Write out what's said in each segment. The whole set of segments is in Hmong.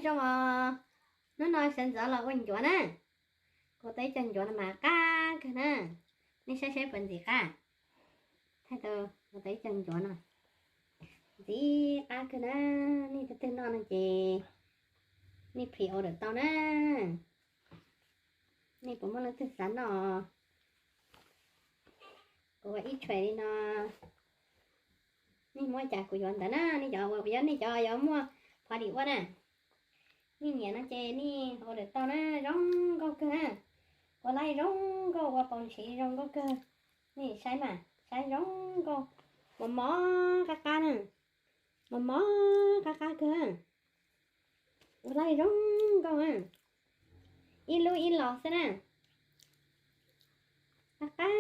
Zoo os, hnub no sawv ntxov los ua ncuav na. Kuv tau ib co ncuav no mas qab kawg na. Nej saib saib puas ntxim qab. Thaij tau kuv tau ib co ncuav no. Ntxim qab kawg na. Nej leej twg noj no ces nej pre-order tau na. Nej puas muaj leej twg xav noj? Kuv ua ib tray li no, nej muab cas kuv yuav ntawd na. Nej cov uas yog nej cov yuav muaj party ua na, nej nyiam no ces nej order tau na. Zoo nkauj kawg na. Ua laib zoo nkauj, ua paus ntshiv zoo nkauj kawg. Nej saib mas, saib zoo nkauj, mos mos qab qab na, mos mos qab qab kawg. Ua laib zoo nkauj, ib lub ib los xwb na. Qab qab,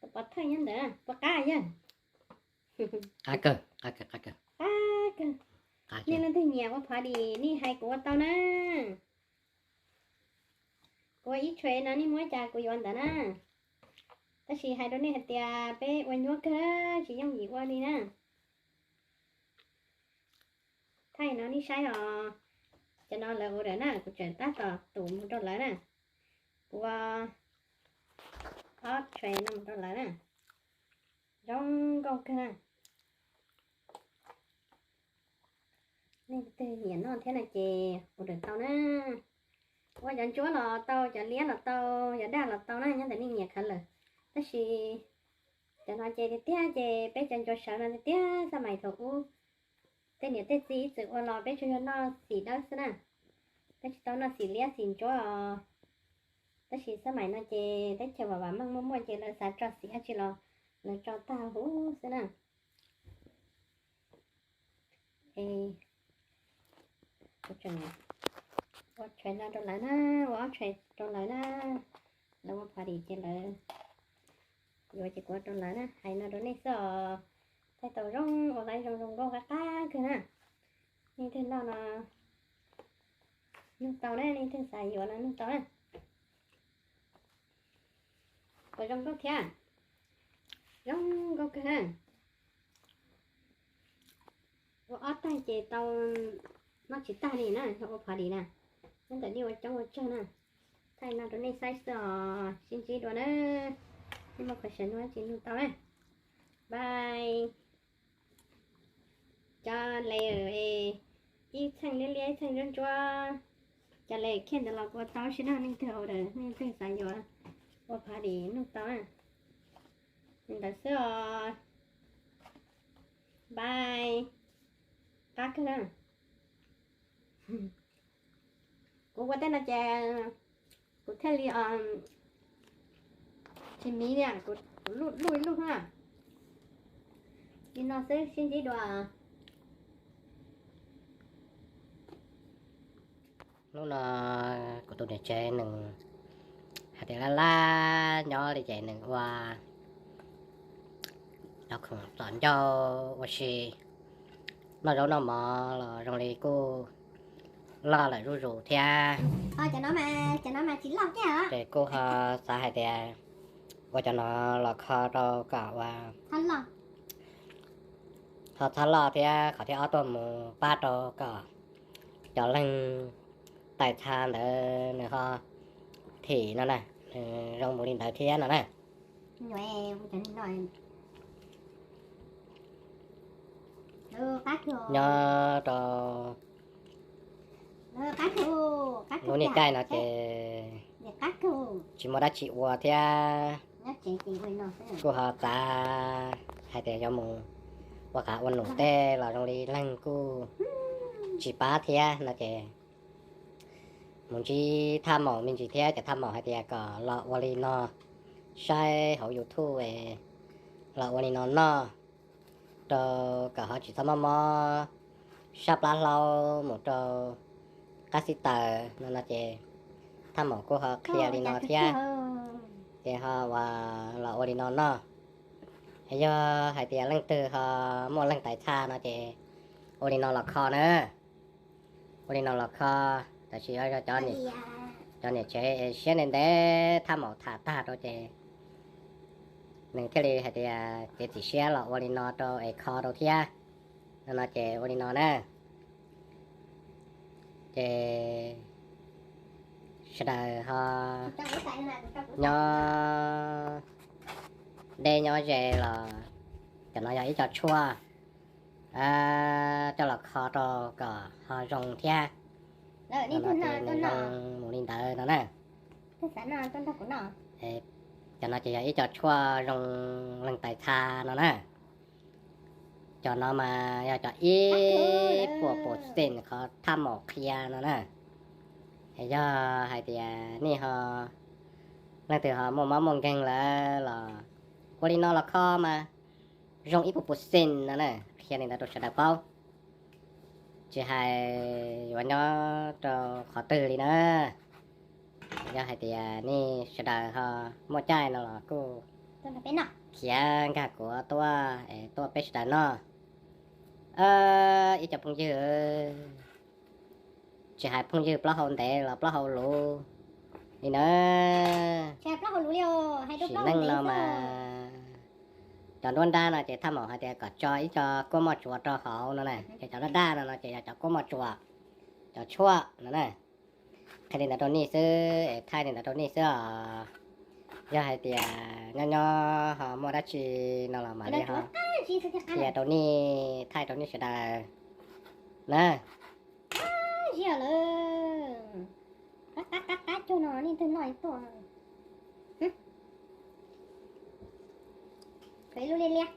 tus pov thawj nyob ntawd puas qab yawg? Qab kawg, qab kawg, qab kawg. Qab kawg. Nej leej twg nyiam ua party nej hais kuv ua tau na. Kuv ua ib tray no nej muab cas kuv yuav ntawd na. Tab sis hais rau nej hais tias peb ua nyuaj kawg, tsis yooj yim ua li na. Thaij no nej saib os. Cov no lawv order na, kuv tseem tab tom tus mus rau lawv na. Kuv ua ob tray no mus rau lawv na. Zoo nkauj kawg na. Nej leej twg nyiam noj thiab no ces order tau na. Ua cov ntsuab los tau, cov liab los tau, cov daj los tau na, nyob ntawm nej nyiam color. Tab sis cov no ces tiag tiag ces peb cov ntsuab sawv no tiag tiag xab mais thaum ub tej niam tej txiv ib txwm ua los peb tsuas yog noj xim dawb xwb na. Peb tsis tau noj xim liab xim ntsuab os. Tab sis xab mais no ces teb chaws vam vam meej muaj muaj ces lawv xav tso xim dab tsi los lawv tso tag huv xwb na. Es kuv tseem ua tray no rau lawv na, ua ob tray rau lawv na. Lawv ua party ces lawv yuav ces kuv ua rau lawv na, hais no rau nej xwb os. Thaij tau zoo, ua laib zoo zoo nkauj qab qab kawg na. Nej leej twg noj no nug tau na, nej leej twg xav yuav no nug tau na. Puas zoo nkauj thiab? Zoo nkauj kawg na. Ua ob tag ces tau noj tsis tag li na, yog ua party na. Nyob ntawm nej ua coob ua tsawg na. Thaij no rau nej saib xwb os, sib ntsib dua na. Nej muaj qhov sawv nug tsis nug tau na. Bye. Cov layer ib txheej liab liab ib txheej ntsuab ntsuab, cov layer khiaj ntawd los kuv ua tau sib nag, nej leej twg order, nej leej twg xav yuav ua party nug tau na. Li ntawd xwb os. Bye. Qab kawg na. Kuv ua tej no ces kuv thiaj li tsis miv li, kuv luj ib lub na. Li no xwb, sib ntsib dua. Hnub no kuv tus niam tsev nws hais tias laj laj nyob li ces nws ua cov khoom txom ncauj ua si, noj zaub noj mov los zoo li kuj loj lawm zuj zus thiab. Ces kuj ho xav hais tias ua cov no los kho rau kom ua ho txhob loj thiab, qhov thib ob tuaj mus pab rau kom cov leeg tais txha ntawd nws ho thim no na, nws zoo mus li ntawd thiab no na. Nyob rau lub niaj caij no ces tsis muaj dab tsi ua thiab, kuj ho xav hais tias yuav mus ua qav ua num tej los zoo li leeg kuj tsis pab thiab no ces mus ntsib thaj maum me ntsis thiab, ces thaj maum hais tias kom los ua li no, saib hauv YouTube los ua li no noj rau kom ho tsis txhob mob mob sab plab hlau mus rau qab xib taws no no ces thaj maum kuj ho qhia li no thiab, ces ho los ua li no noj. Yog hais tias leej twg ho muaj leeg tais txha no ces ua li no los kho na. Ua li no los kho, tab sis cov niam tsev siab ntev ntev thaj maum tham tag rau ces nws thiaj li hais tias txiav txim siab los ua li no rau es kho rau thiab. No no ces ua li no na. Ces sawv daws ho nyob deb nyob ze los cov no yog ib co tshuaj coj los kho rau kom ho zoo thiab. Nws zoo mus li ntawd no na. Cov no ces yog ib co tshuaj zoo leej tais txha no na. Cov no mas yog cov ib puas percent qhov thaj maum qhia no na. Es yog hais tias nej ho leej twg ho muaj mob muaj nkeeg lawm los ua li no los kho mas zoo ib puas percent no na, qhia li ntawd rau sawv daws paub. Tsis hais yuav nyob rau qhov twg li na, yog hais tias nej sawv daws ho muaj caij no los kuj khiav nkag kuav tuaj es tuaj peb sawv daws noj. Ib co phooj ywg, tsis hais phooj ywg plaub hau ntev los plaub hau luv li na, sim neej no mas cov nruab nrab no ces thaj maum hais tias kom tso ib co kuab moj tsuas rau hauv no na, ces cov nruab nrab no no ces yog cov kuab moj tsuas, cov tshuaj no na. Qhia li ntawd rau nej xwb es thaij li ntawd rau nej xwb os. Yog hais tias nyob nyob ho muaj dab tsi no los mam li ho qhia rau nej, thaij rau nej sawv daws na. Ziag lawm, qab qab qab qab cuag no nej twg noj tuaj. Ib lub liab liab.